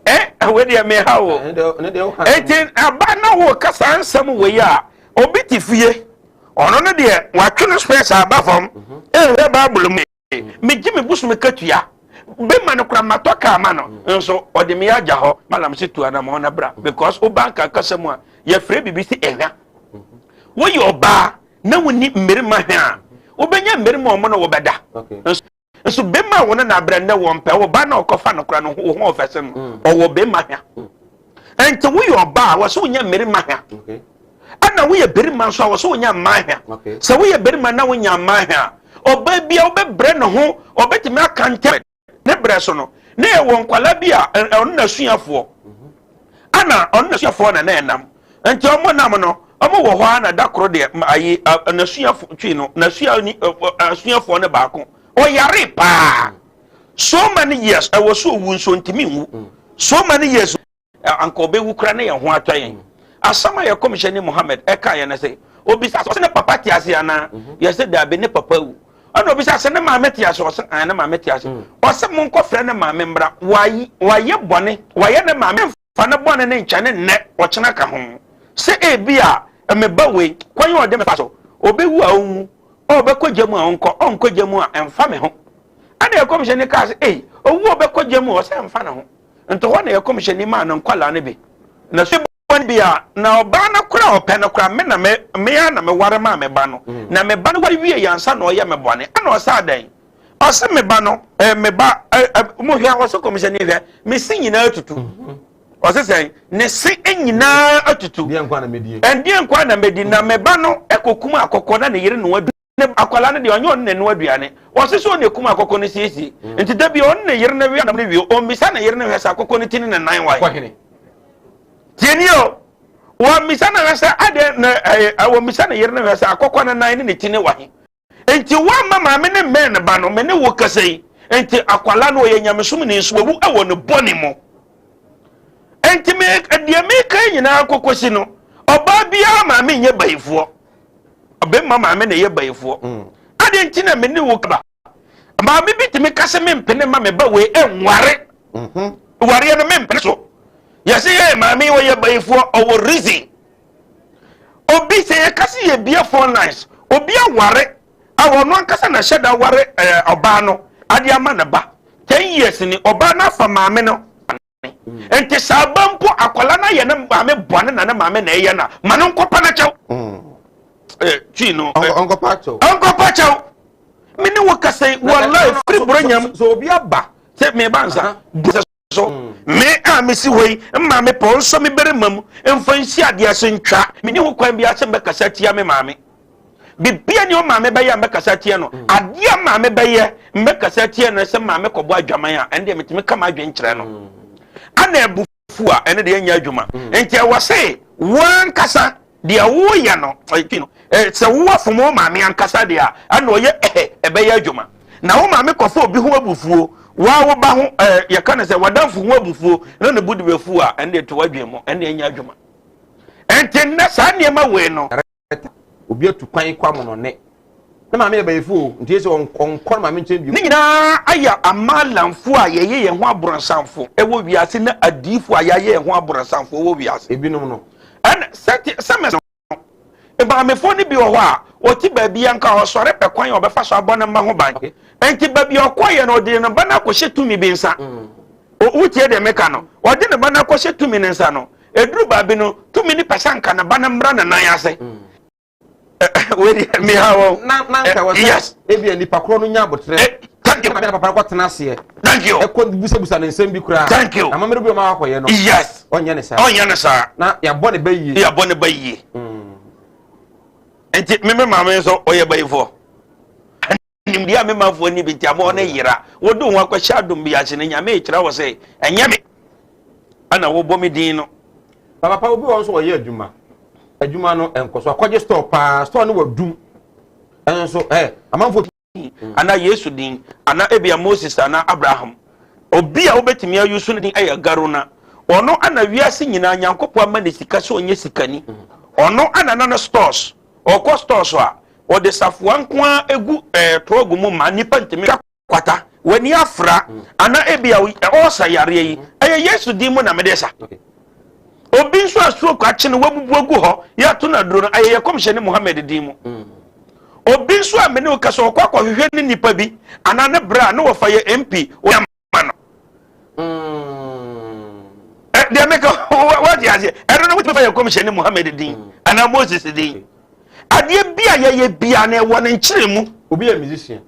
Eh, wei deɛ meha wo. Ne deɛ woka. Enti aba na woka saa nsɛm wei a, obi te fie, ɔno no deɛ watwe no spɛs aba fam, ɛnhwɛ Bible mu. Megye me bosom katua, bɛma no kora matɔ kaa ma no, nso ɔde me agya hɔ. Malam se tu anamɔ na bra, because woba nka kasa mu a, yɛfrɛ biribi se ɛhwa. Woyɛ ɔbaa na wonni mmarima hwɛ a, wobɛnya mmarima ɔmo na wɔbɛda. Nso bɛrima a wɔne no abrɛ nnɛ wɔmpɛ wo ba na ɔkɔfa no kora no wo ho ɔfɛ se no mm. ɔwɔ bɛrima hwa mm. Nti woyɛ ɔbaa a wɔsɛ wonya mmarima hwa, ɛna woyɛ barima nso a wɔsɛ wonya mmaa hwa. Sɛ woyɛ barima na wonya mmaa hwa a, ɔbaa bi a wobɛbrɛ ne ho ɔbɛtumi aka ntɛm ne brɛ so no na ɛwɔ nkwala bi a ɔno n'asuafoɔ ana ɔno n'asuafoɔ na na ɛnam nti ɔmo nam no ɔmo wɔ hɔ a na da koro deɛ ayi n'asuafoɔ twi no n'asuani asuafoɔ no baako ɔyare paa so many years ɛwɔ so owu nso ntumi nwu so many years anka ɔbɛwu kora ne yɛn ho atɔ yɛn. Asɛm a yɛ kɔmhyɛni Muhammad ɛka yɛn no sɛ obisa sɛ ɔsɛ ne papa te ase anaa mhm. Yɛsɛ daabi, ne papa awu. Ɛna obisa sɛ ne maame te ase? Ɔsɛ an ne maame te ase. Ɔsɛ monkɔfrɛ ne maame mmra, wayɛ bɔne, wayɛ ne maame fa ne bɔne ne nkyɛne nnɛ ɔkyena ka ho sɛ ebi a meba wei kwan a ɔde me fa so ɔbɛwu a ɔnwu, ɔbɛkɔ gya mu a ɔnkɔ, ɔnkɔ gya mu a ɛmfa me ho. Ɛna ɛkɔmhyɛni kaa sɛ ei, owu ɔbɛkɔ gya mu, ɔsɛ ɛmfa ne ho. Nti hɔ na ɛkɔmhyɛni maa no nkwadaa no bi na so bɔne bi a na ɔbaa no kora a ɔpɛ no kora me na me me ara na meware maa me ba no mm. Na me ba no ware wie yɛ ansa na ɔyɛ me bɔne. Ɛna ɔsɛ adɛn? Ɔsɛ me ba no ɛɛ me ba ɛɛ mo hwɛ, ɔsɛ kɔmhyɛni hwɛ me se nyinaa atutu mm-hmm. Ɔsɛ sɛn ne se nyinaa atutu ɛdeɛ nkwa na medi na me ba no ɛkɔkum akɔkɔ na ne yere no adu ne akwadaa no deɛ ɔnyɛ ɔne n'anu aduane. Ɔse sɛ ɔne kum akɔkɔ no siesie mm. Nti da bi ɔne ne yere no wia nam no wie, ɔmmisa ne yere no hwɛ sɛ akɔkɔ no ti ne ne nan wae. Tie nie o, wɔmmisa no hwɛ sɛ adeɛ na ɛɛ wɔmmisa ne yere no hwɛ sɛ akɔkɔ no nan ne ne ti ne wahe. Nti wɔamma maame ne mmɛn ne ba no. Me ne wo kasa yi nti akwadaa no ɔyɛ nyamesom ne nso wawu wɔ ne bɔne mu. Nti me deɛ meka nyinaa kɔkɔsi no, ɔbaa biara maame nyɛ bayifoɔ, ɔbɛma maame na ɛyɛ bayifoɔ mm. Adeɛ nti na me ne wo kaba maame bi tumi ka sɛ mempene ma me ba wei ɛnware mhm. Wareɛ no mempene so. Yɛsɛ yɛ maame ɔyɛ bayifoɔ, ɔwɔ reason. Obi sɛ yɛka sɛ yɛbie phone lines, obi aware a ɔno ankasa na hyɛ da ware ɔbaa no ade ama ne ba 10 years ni, ɔbaa no afa maame no. Nti saa ba mpo akwala no ayɛ ne maame bɔne na ne maame na ɛyɛ na ma no nkɔpa no kyɛw mm. Twi no ɔnkɔpa kyɛw, ɔnkɔpa kyɛw. Me ne wo kasa yi, wallahi, firi borɔnyam. So obi aba sɛ meba nsa so mm. Me a mesi hɔ yi mma me pɔ nsɔ me bɛrima mu mfa nsi adeɛ ase ntwa me ne ho kwan bi ase mbɛkasa tia me maame. Bibia ni ɔmaame bɛyɛ a mbɛkasa tia no mm. Adeɛ a maame bɛyɛ mbɛkasa tia no sɛ maame kɔbɔ adwaman a, ɛno deɛ metumi ka m'adwen kyerɛ no mm. Ana abufu a ɛno deɛ ɛnyɛ adwuma mm. Nti ɛwɔ sɛ wankasa deɛ woyɛ no sɛ wowɔ fom wo maame ankasa deɛ a ɛna ɔyɛ ɛhɛ ɛbɛyɛ adwuma na wo maame kɔfa obi ho abufuo waa wo ba ho ɛɛ yɛka no sɛ wadamfo ho abufuo na ne bu de bɛfu a, ɛno deɛ to wadwen mu, ɛno deɛ ɛnyɛ adwuma. Nti nnɛ saa nneɛma wei no Obi atu kwan kɔ amonɔne ne maame yɛ bayifo o, nti yɛ sɛ ɔnkɔ ne maame nkyɛn bio. Ne nyinaa ayɛ amalamfo a yɛyɛ yɛn ho aborɔnsamfo wɔ wiase ne adiifo a yɛayɛ yɛn ho aborɔnsamfo wɔ wiase. Ebinom no. Ɛna sɛte sɛmɛ no, maamefoɔ no bi wɔ hɔ a wɔte baabi a nka ɔsɔre pɛ kwan a ɔbɛfa so abɔ ne mma ho ban. Nti baabi a ɔkɔeɛ no, ɔde ne ba no akɔhyɛ tumi bi nsa. Mm. Wotie deɛ meka no? Ɔde ne ba no akɔhyɛ tumi no nsa no, ɛduru baabi no, tumi no pɛ sɛ anka ne ba no mmra ne nan ase. Mm. Wei deɛ meha wɔn. Na na nka wɔ sɛ ebi a nipa korɔ no nya abotrɛ. Thank you. Na papa no kɔ tena aseɛ. Thank you. Ɛkɔ busabusa ne nsɛm bi koraa. Thank you. Amammerɛ bi ɔma akɔyɛ no. Yes. Ɔnyɛ ne saa. Ɔnyɛ ne saa. Na yabɔ ne ba yie. Yabɔ ne ba yie. Mm. Nti me me maame nso ɔyɛ bayifoɔ. Nimdeɛ a me manfoɔ ni bi nti ama ɔne yera. Wode wo ho akɔhyɛ adom bi ase no, Nyame rekyerɛ wo sɛ ɛnyɛ me ɛna wobɔ me din no. Papa obi wɔ nso ɔyɛ adwuma, adwuma no nkɔ so, akɔgye store paa, store no wadum nso ɛ amanfoɔ. Anaa Yesu din, anaa ebia Moses anaa Abraham. Obi a wobɛtumi ayusu no din yɛ Garona. Ɔno ana wiase nyinaa Nyankopɔn ama ne sika sɛ ɔnyɛ sikani. Ɔno ana na no stores, ɔkɔ stores a, Ɔde safoa nko ara gu ɛɛ trɔg mu ma nnipa ntumi kwata. W'ani afra anaa ebia ɔɔsa yareɛ yi, ɛyɛ Yesu din mu na mede sa. Obi nso a stroke akye no wabubu agu hɔ, yɛato no aduro no, ɛyɛ yɛ kɔmhyɛni Muhammad din mu. Obi nso a mene wo kasa ɔkɔ akɔhwehwɛ ne nipa bi anaa ne bra ne wɔfa yɛ MP ma no. Deɛ meka wate aseɛ, ɛno no wotumi fa yɛ kɔmhyɛni Muhammad din anaa Moses din. Adeɛ bi a yɛyɛ bia na ɛwɔ ne nkyerɛ mu. Obi yɛ musician.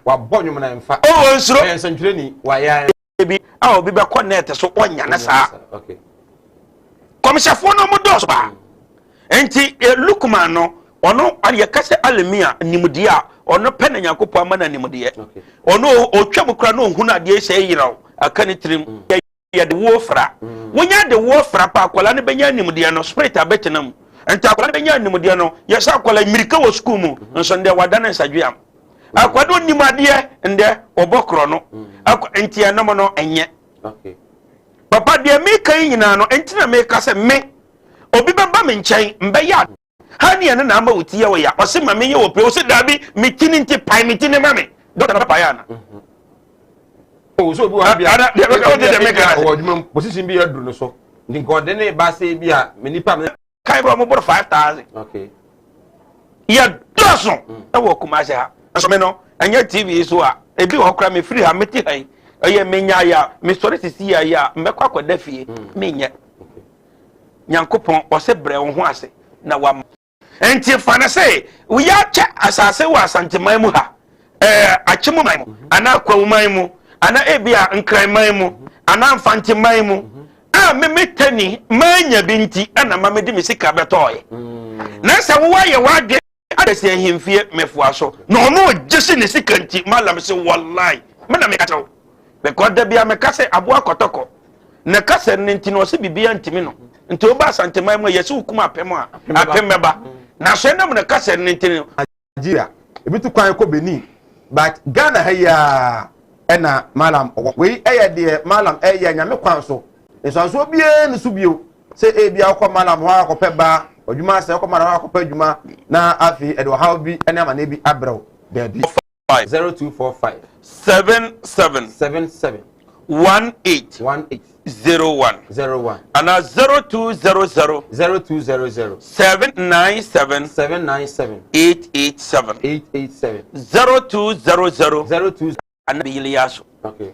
Wabɔ nnwom na ɛmfa. Oh, nsuro. Ɔyɛ nsɛntwerɛni, wayɛ. Bi a obi bɛkɔ net so ɔnya ne saa. Kɔmhyɛfoɔ no ɔmo dɔɔso paa. Nti eh, Lukman no ɔno yɛka sɛ alimi a nimdeɛ a ɔno pɛ na Nyankopɔn ama no nimdeɛ. Ɔno ɔtwa mu kora na ɔhunu adeɛ sɛ yeraw aka ne tirim. Mm. Yɛde woɔ fra. Mm. Wonya de woɔ fra pa akwadaa no bɛnya nimdeɛ no spirit abɛtena mu. Nti akwadaa no bɛnya nimdeɛ no yɛsɛ akwadaa mmirika wɔ sukuu mu mm-hmm. nso ndɛ wada ne nsadweam. Mm. Akwadaa onim adeɛ ndɛ ɔbɔ korɔ no. Mm. Nti ɛnom no ɛnyɛ. Papa deɛ meka yi nyinaa no nti na meka sɛ me obi bɛba me nkyɛn mbɛyɛ ade ha ne ɛno na ama wo ti yɛ wo ya ɔse ma menyɛ wɔ pɛ ɔse daabi me ti ne nti pae me ti ne ma me dɔkta na bɛpae ana o so obi wɔ ha bi a Ana deɛ bɛka wote deɛ meka ase ɔwɔ adwuma mu position bi aduru no so nti nka ɔde ne ba sɛ bi a me nipa me kan bɛ ɔmo boro 5000 okay yɛ dɔɔso ɛwɔ Kumasi ha nso me no ɛnyɛ TV so a ebi wɔ hɔ koraa mefiri ha mete ha yi ɛyɛ menya yɛ a mesɔre sisi yɛ a mbɛkɔ akɔda fie menyɛ Nyankopɔn ɔsɛ brɛ wo ho ase na wama. Nti fa no sɛ woyɛ akyɛ asase wɔ Asanteman mu ha, ɛɛ Akyem man mu, anaa Kwawu man mu, anaa ebia Nkran man mu, anaa Mfante man mu, a me me tani manya bi nti ɛna ma mede me sika bɛtɔɔɛ. Na sɛ wowɔ ayɛ w'adwene adasi ahemfie mefoa so na ɔno ɔgye se ne sika nti malam se wallahi me na meka kyerɛ wo because da bia meka sɛ aboa kɔtɔkɔ na kasa no nti na ɔse biribiara ntimi no nti woba Asanteman mu a yɛse wokum apem a apem bɛba na so ɛnam ne kasa no nti no. Nigeria, ebi tu kwan kɔ Benin but Ghana ha yi ara ɛna Mallam ɔwɔ. Wei ɛyɛ deɛ Mallam ɛyɛ Nyame kwan so. Nsuansoɔ biara nni so bio sɛ ebia wokɔ Mallam hɔ akɔpɛ ba, adwuma asɛe, wokɔ Mallam hɔ akɔpɛ adwuma na afei ɛde ɔhaw bi ne amaneɛ bi abrɛ wo. Daabi. 5. 0245. 77. 77. 18. 18. 01. 01. Anaa 0200. 0200. 797. 797. 887. 887. 0200. 02. Anabi Iliyasu. Okay.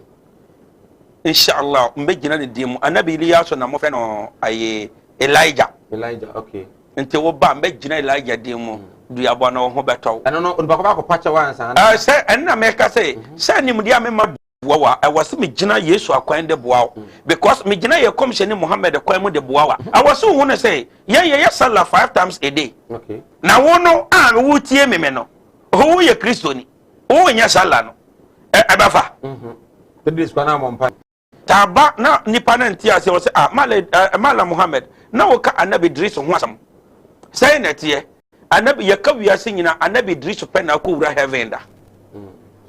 Inshallah, mbɛgyina ne din mu. Anabi Iliyasu na mofrɛ no aye Elijah. Elijah, okay. Nti wo ba mbɛgyina Elijah din mu. Duabɔ no wo ho bɛtɔ wo. Ɛno no, onipa ko baako pa kyɛw ansa. Ɛɛ sɛ ɛno na mɛka sɛ sɛ nimdeɛ a mema boa wa ɛwɔ sɛ megyina Yesu akwan de boa wo because megyina yɛ kɔmhyɛni Muhammad kwan mu de boa wa. Ɛwɔ sɛ wohu no sɛ yɛn yɛyɛ sala 5 times a day. Okay. Na wo no a wotie me me no, woyɛ Kristoni. Wonyɛ sala no ɛbɛfa. Taaba na nipa no nte aseɛ wɔ sɛ ah mala eh, mala Muhammad na woka anabi Idris ho asɛm sɛn na ɛteɛ anabi yɛka wiase nyina anabi Idris pɛ na akɔwura heaven da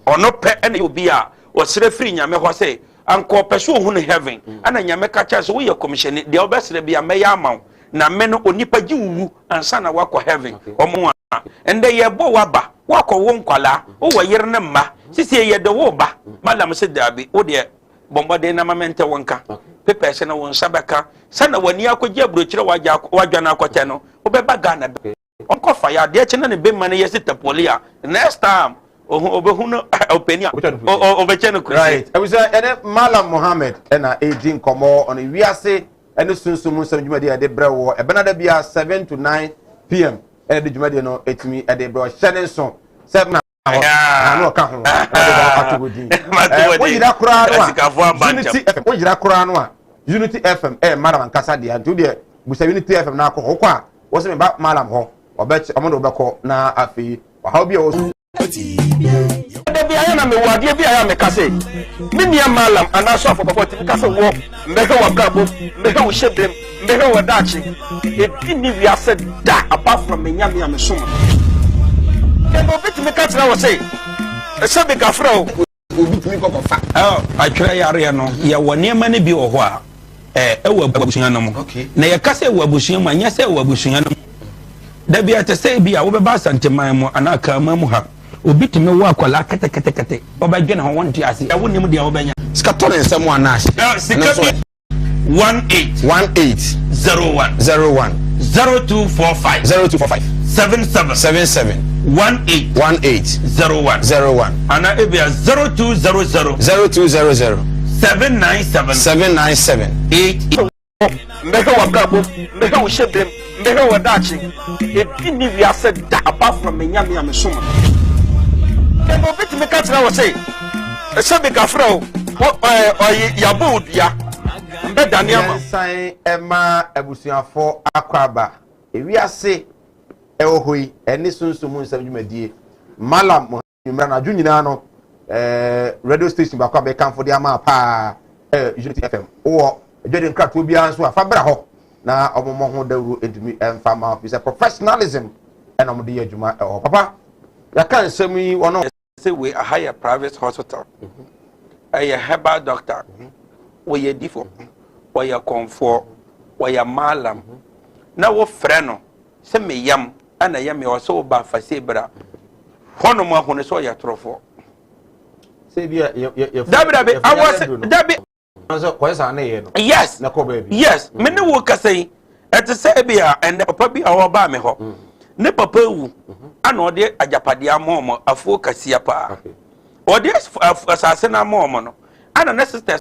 ɔno pɛ ɛna obi a ɔsrɛ firi nyame hɔ sɛ anka ɔpɛ sɛ ɔhunu heaven ɛna nyame ka kyerɛ sɛ woyɛ kɔmhyɛni deɛ wobɛsrɛ bia mɛyɛ ama wo na me no onipa gye wuwu ansa na wakɔ heaven ɔmo a ɛndɛ yɛbɔ waba wakɔ wo nkwalaa wowɔ yere ne mma sisi yɛde wo ba malam sɛ daabi wo deɛ bɔ mmɔden na ma mente wo nka papers no wo nsa bɛka sɛ na w'ani akɔgye aburokyerɛ wagya wadwane akɔkyɛ no wobɛba Ghana ɔnkɔfa yɛ adeɛ kye na ne bɛma no yɛ sɛ tapoli a next time ɔbɛhu no ɔpani a ɔbɛkyɛ no kusi. Right. Abusua yɛne Mallam Mohammed ɛna ɛredi nkɔmmɔ ɔne wiase ɛne sunsum mu nsɛm dwumadi a yɛde brɛ wɔ ɛbɛnada bia 7 to 9 pm ɛna de dwumadi no ɛtumi ɛde brɛ ɔhyɛ ne nso sɛ na hɔ na ɔka ho na ɔde hɔ ato hɔ din woyera koraa no a Unity FM woyera koraa no a Unity FM ɛyɛ Mallam ankasa deɛ nti wodeɛ busa Unity FM na akɔ hɔ wokɔ a wɔsɛ meba Mallam hɔ ɔbɛkyɛ ɔmo de wobɛkɔ na afei ɔhaw bi a ɛwɔ so Da bi ayɛ na mewɔ adeɛ bi a yɛ a meka sɛ me nua Mallam anaa sɔfo papa ɔtumi ka sɛ wɔ mbɛhwɛ w'abrabɔ mu mbɛhwɛ wo hyɛbrɛ mu mbɛhwɛ wɔ daakye ebi nni wiase da apart from me nyame a mesom no ɛnna obi tumi ka kyerɛ wɔ sɛ sɛ bi gafrɛ o obi tumi kɔ kɔfa. Atwerɛ yareɛ no yɛwɔ nneɛma no bi wɔ hɔ a ɛwɔ abusua no mu na yɛka sɛ ɛwɔ abusua mu a nyɛ sɛ ɛwɔ abusua no mu dabi ɛte sɛ bi a wobɛba Asanteman mu anaa Kraman mu ha obi tumi wɔ akwadaa kɛtɛkɛtɛkɛtɛ ɔbɛdwene ho wɔnte ase ɛwo nim deɛ wobɛnya. Sika tɔ ne nsam anaa ahye. Sika bi 18 18 01 01 0245 0245 77 77 18 18 01 01 ana ebia 0200 0200 797 797 8 mbɛhwɛ w'abrabɔ mu mbɛhwɛ wo hyɛbrɛ mu mbɛhwɛ wɔ daakye ebi nni wiase da apart from me nyame a mesom no. Ɛna obi tumi ka kyerɛ wo se, sɛ mekafrɛ wo, wo ɛɛ ɔye yabɔ wo dua, mbɛdane ama wo. Yɛnsan mma abusuafo akwaaba. Ewiase ɛwɔ hɔ yi, ɛne sunsum mu nsɛm dwumadie. Mallam Mohammed Anwummerɛ anadwo nyinaa no, ɛɛ radio station baako a bɛkamfo de ama paa ɛyɛ Unity FM. Wowɔ dwadi nkratoɔ biara nso a, fa bra hɔ na wɔmmɔ ho dawuro ntumi mfa ma wo, fi sɛ professionalism ɛna wɔde yɛ adwuma ɛwɔ hɔ. Papa, yɛaka nsɛm yi wɔn. Sɛ wei aha yɛ private hospital, ɛyɛ herbal doctor, wɔyɛ difo, wɔyɛ kɔnfoɔ, wɔyɛ malam, na wofrɛ no sɛ me yam ɛna ɛyɛ me ɔsɛ wo ba fa sei bra hɔnom ahunu sɛ ɔyɛ torofoɔ. Sɛ bi a yɛ yɛ yɛ dabi dabi awɔ sɛ dabi. Kɔyɛ saa ne yɛ no. Yes. Na kɔ baabi. Yes, me ne wo kasa yi, ɛte sɛ ebi a ɛnɛ papa bi a ɔbaa me hɔ. Ne papa ewu, ana ɔde agyapadeɛ ama wɔn afuo kɛseɛ paa. Ɔde asase no ama wɔn no, ana ne sisters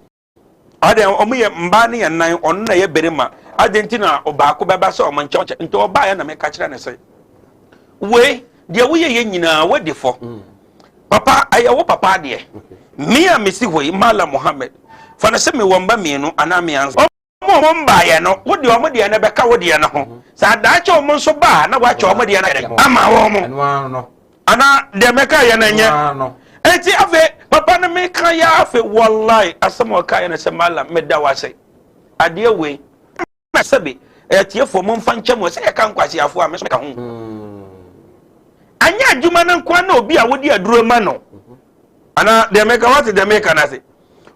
ɔde wɔn yɛ mmaa no yɛ nnan, ɔno na yɛ barima. Adi nti na ɔbaako bɛba sɛ wɔn nkyɛn nti ɔbaa yɛ na meka kyerɛ ne sɛ, wei deɛ woyɛ yɛ nyinaa wadi fɔ. Papa, ɛyɛ wo papa adeɛ. Me a mesi hɔ yi, Mallam Mohammed, fa no sɛ mewɔ mma mmienu anaa mmiɛnsa. Wɔn a wɔn mmaeɛ no, wo deɛ wɔn deɛ no bɛka wo deɛ no ho. Sɛ adaakye wɔn nso ba a, na woakyɛ wɔn deɛ no ayɛ dɛn? Ama wɔn. Anaa deɛ mɛka yɛ no ɛnyɛ. Enti afei, papa no meka yɛ afei, wallahi, asɛm a ɔkaeɛ no sɛ, Mallam, meda wo ase. Adeɛ wei. Na sɛbe, atiefoɔ, momfa nkyɛ mo, sɛ yɛka nkwaseafoɔ a, me nso meka ho. Anyɛ adwuma no nko na obi a wode aduro ma no. Anaa deɛ meka, wate deɛ meka no ase.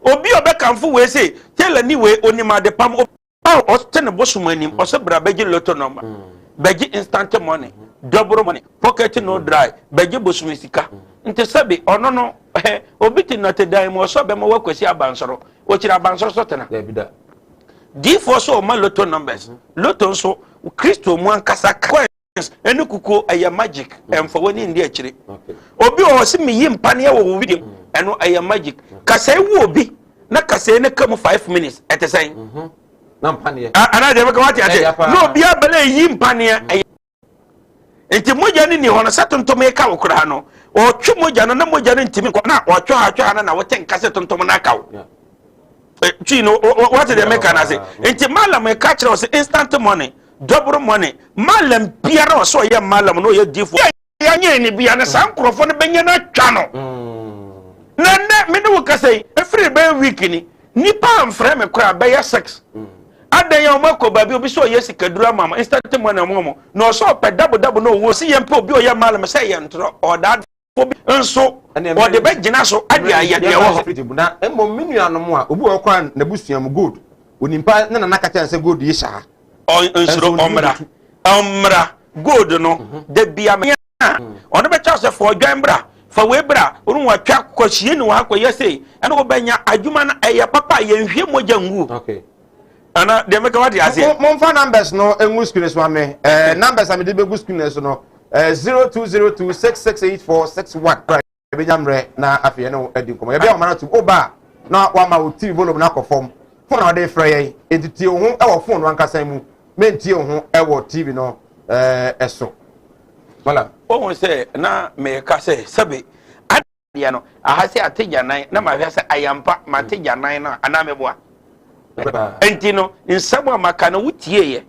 Obi a ɔbɛkamfo wei se, tailor ni wei, onim adepam, a ɔte ne bosom anim, ɔsɛ bra bɛgye lotto number, bɛgye instant money, double money, pocket no dry, bɛgye bosom sika. Nti sɛbe, ɔno no, obi te nnɔtedan mu, ɔsɛ ɔbɛma wakwasi abansoro, ɔkyiri abansoro so tena. Diifoɔ sɛ ɔma lotto numbers. Lotto nso Kristo mu ankasa coins ɛne kukuo ɛyɛ magic ɛmfa w'ani ndi akyire. Obi wɔ hɔ sɛ meyi mpaneɛ wɔ wo video ɛno ɛyɛ magic. Kasɛe wo obi na kasɛe no ka mu 5 minutes ɛte sɛn? Anaa deɛ bɛka wate ase na obi abɛlɛ yi mpaneɛ ɛyɛ Nti mogya no nni hɔ no, sɛ tontom reka wo koraa no, ɔtwe mogya no na mogya no ntumi nkɔ na ɔtwe ha twe ha no na wote nka sɛ tontom no aka wo. Twi no, wate deɛ meka no ase. Nti malam ɛka kyerɛ wo sɛ instant money, double money, malam biara ɔsɛ ɔyɛ malam na ɔyɛ difoɔ. Yɛanyɛ ne bia no saa nkurɔfoɔ no bɛnya no atwa no. Na nnɛ me ne wo kasa yi, ɛfiri bɛyɛ week ni, nipa amfrɛ me koraa bɛyɛ six. Adɛn a wɔn akɔ baabi obi sɛ ɔyɛ sikaduro ama mo instant money ɔmo ɔmo na ɔsɛ ɔpɛ dabo dabo na owuo si yɛn pɛ obi ɔyɛ malam sɛ yɛ ntorɔ ɔdaadafo bi nso ɔde bɛ gyina so ade ayɛ deɛ ɛwɔ hɔ. Na mmom me nuanom a obi wɔ hɔ koraa n'abusua mu gold onim paa ne nana ka kyerɛ no sɛ gold yi hyɛ ha. Ɔnsuro ɔmmra ɔmmra gold no da bia me a ɔno bɛkyɛ sɛ fa ɔdwan bra fa wei bra ɔno watwa kɔhyie ne wɔ ha kɔyɛ sei ɛna wobɛnya adwuma no ɛyɛ papa a yɛnhwie mogya ngu okay ana deɛ meka wate aseɛ. Momfa numbers no ngu screen so ame eh, numbers a mede bɛgu screen so no eh, 0202668461 ɛbɛnya mmerɛ na afei ɛne wo adi nkɔmmɔ yɛbɛyɛ ɔma no atom woba a na wama wo tv volume no akɔ fam phone a wɔde frɛ yɛn enti tie wo ho wɔ phone no ankasa mu mentie wo ho wɔ tv no eh, so Malam. Wohu sɛ na meka sɛ sɛbe adeɛ no aha sɛ ate gyanan na mahwɛ sɛ ayampa mate gyanan no anaa meboa nti no nsɛm a maka no wotieeɛ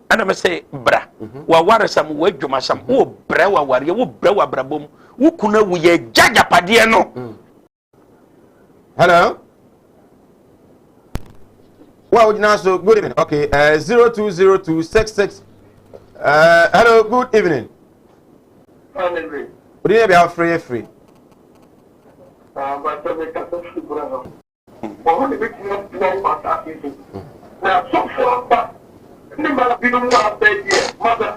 ɛna me sɛ bra mhm. wawaresɛm w'adwumasɛm mhm. wobrɛ wawareɛ wobrɛ w'abrabɔ mu wo kunu awu yɛ gya gyapadeɛ no mm. Hello wo a wogyina so good evening okay uh, 020266 uh, hello good evening wode ne bia wofrɛ yɛ firi Wɔn na ebetumi aboa wo wɔ asase so. Na asɔfo aba ne mmaa binom a abɛn deɛ, mother,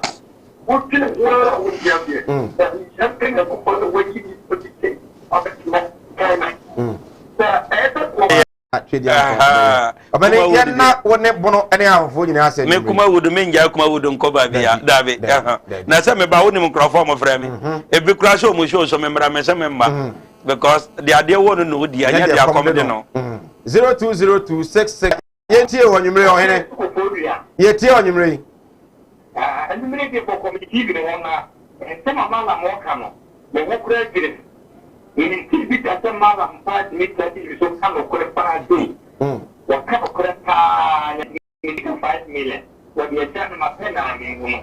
wodwene ho ara a wonte aseɛ. Na nhyira nka Nyankopɔn sɛ wayi nnipa bi sɛ abɛtena Ghana. Na ɛyɛ sɛ kɔ. Ɔbɛne yɛn na wo ne bono ne ahofoɔ nyinaa asɛ Me kuma wudu me ngya kuma wudu nkɔ baabi ya dabi na sɛ meba wonim nkurɔfoɔ a wɔfrɛ me ebi kura sɛ ɔmo show so me mmra me sɛ me mma because deɛ adeɛ wɔ no na ɔdi ɛnyɛ deɛ akɔm de no. 020266 yɛntie wɔ nwummere ɔhene yɛtie wɔ nwummere yi. Anwummere deɛ bɔkɔ me TV no ho na nsɛm a malam ɔka no me ho koraa dwiri me. Mentee bi da sɛ Mallam paa tumi tra TV so ka nokorɛ paa sei. Wɔka nokorɛ paa na me sika 5 million wɔde agya no mapɛ na menhu no.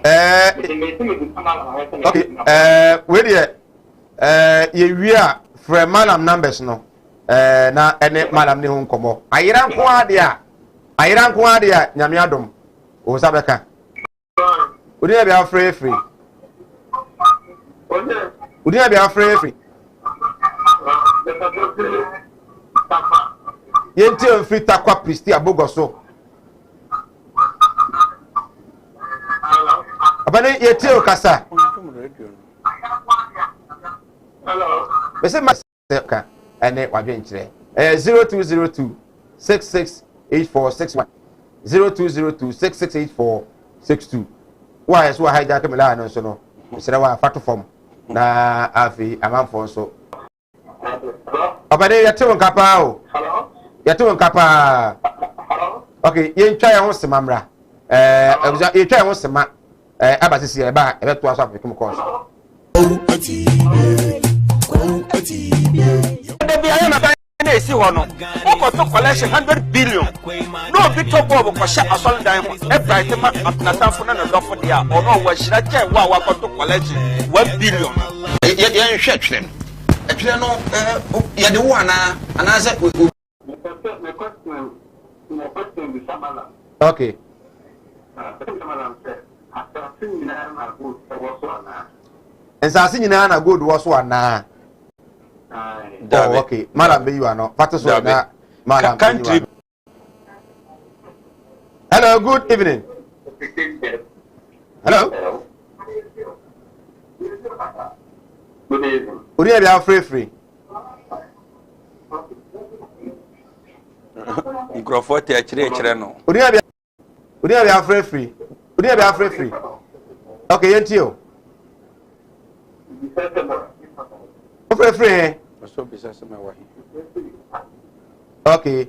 Mede mese mebisa Mallam ahwɛ sɛ Okay, mebɛtumi aboa no. Wei deɛ yɛwie a, frɛ Mallam numbers no na ɛne Mallam ne ho nkɔmmɔ. Ayera nko ara deɛ a, ayera nko ara deɛ a, Nyame adom, wo nsa bɛka. Wodin yɛ bia afrɛ firi. Wodin yɛ bia afrɛ firi. Yɛntie mfiri Takwa Pristi Abogɔ so. Abane, yɛtie o, kasa. Mese ma sɛ ka ɛne wadwenkyerɛ ɛyɛ 0202 668461, 0202 668462. Wo a yɛso wɔ hijack me line no nso no, mesrɛ wo a, fa to fam na afei amanfoɔ nso. Ɔbɛne, yɛte wo nka paa o, yɛte wo nka paa. Ok, yɛntwa yɛn ho sema mmra. Ɛɛ, yɛtwa yɛn ho sema aba sisi ɛba a, ɛbɛtoa so apepem kɔɔ so. Dabi ayɛ na dan na esi hɔ no, wokɔto collection 100 billion na obi tɔ bɔɔbo kɔhyɛ asɔredan ho ɛbraete ma n'atamfo na ne dɔfo deɛ a, ɔno ɔwɔ ahyira kyɛn wo a wakɔto collection 1 billion. Yɛnhwɛ twerɛ no, ɛtwerɛ no yɛde wo anaa anaasɛ? Mepɛ sɛ me question, me question bisa Malam. Bisa Malam sɛ asase nyinaa na gold ɛwɔ so anaa? Nsase nyinaa na gold wɔ so anaa? Aye. Oh, okay, Malam bɛyi wa no fate so na Malam bɛyi wa no. Hello, good evening. Hello. Good evening. Odi yɛ bi afirifiri. Nkurɔfoɔ te akyire kyerɛ no. Odi yɛ bi, odi yɛ bi afirifiri, odi yɛ bi afirifiri. Okay, yɛn ti o. Ofirifiri hɛn. Ɔsɔ bisa sɛ mɛwɔ he. Okay.